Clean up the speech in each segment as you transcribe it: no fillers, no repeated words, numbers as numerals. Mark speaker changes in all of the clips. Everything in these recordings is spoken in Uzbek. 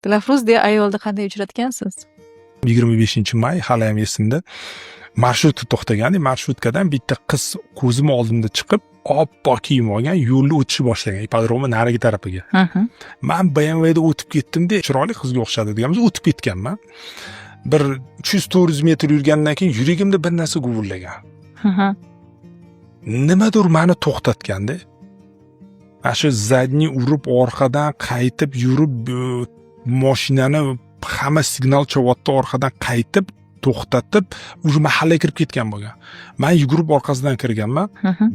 Speaker 1: Dilafruz deya ayolni qanday uchratgansiz?
Speaker 2: 25 may, haliyam esimda, marshrutka to'xtagandik. Marshrutkadan bitta qiz ko'zim oldimda chiqib, oppoq kiyim olgan, yo'lni o'tishni boshlagan, ipodromni narigi tarafiga. Man BMWda o'tib ketdimda, chiroyli qizga o'xshadi deganmiz, o'tib ketganman. Bir 300-400 metr yurgandan keyin yuragimda bir narsa guvillagan, nimadir mani to'xtatganda. Mana shu задний urib, orqadan qaytib yurib, moshinani hamma signal chalvyapti, orqadan qaytib to'xtatib, уже mahallaga kirib ketgan bo'lgan. Man yugurib orqasidan kirganman.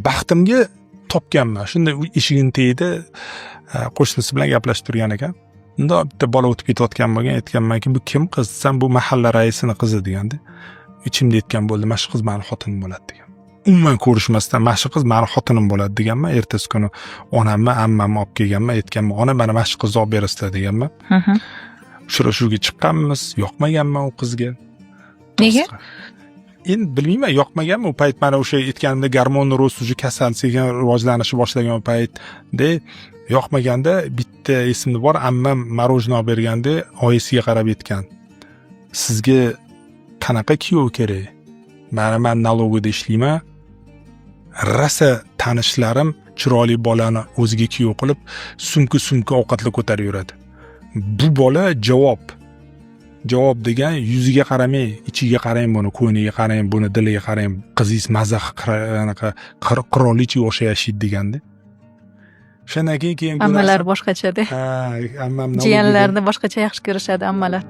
Speaker 2: Baxtimga topganman. Shunda uy eshigini tagida qo'shnisi bilan gaplashib turgan ekan. Unda bitta bola o'tib ketayotgan bo'lgan. Aytganmanki, "Bu kim qiz?" desam, "Bu mahalla raisini qizi", deganda, ichimda aytgan bo'ldi: "Mana shu qiz mani xotinim bo'ladi", degan. Umuman ko'rishmasdan "Mana shu qiz mani xotinim bo'ladi", deganman. Ertasi kuni onamni, ammamni olib kelganman. Aytganman: "Ona, mana shu qizni olib berasizlar", deganman. Uchrashuvga chiqqanmiz, yoqmaganman u qizga.
Speaker 1: Nega?
Speaker 2: Endi bilmayman, yoqmaganman. U payt mana o'sha aytganimdek, гормон рост уже, kasal sekin rivojlanishni boshlagan paytda yoqmaganda. Bitta esimda bor, ammam мороженое olib berganda, oyisiga qarab aytgan: "Sizga qanaqa kuyov kerak? Mana man налоговый da ishlayman, rosa tanishlarim chiroyli bolani o'ziga kuyov qilib, sumka sumka ovqatlar ko'tarib yuradi. Bu bola javob degan, yuziga qaramang, ichiga qarang, buni ko'ngliga qarang, buni diliga qarang. Qizingiz maza, anaqa qirolichaga o'xshab yashaydi", deganda. O'shandan keyin bu
Speaker 1: Ammalar boshqachada.
Speaker 2: Ha, ammam
Speaker 1: Jiyanlarni boshqacha yaxshi ko'rishadi ammalar.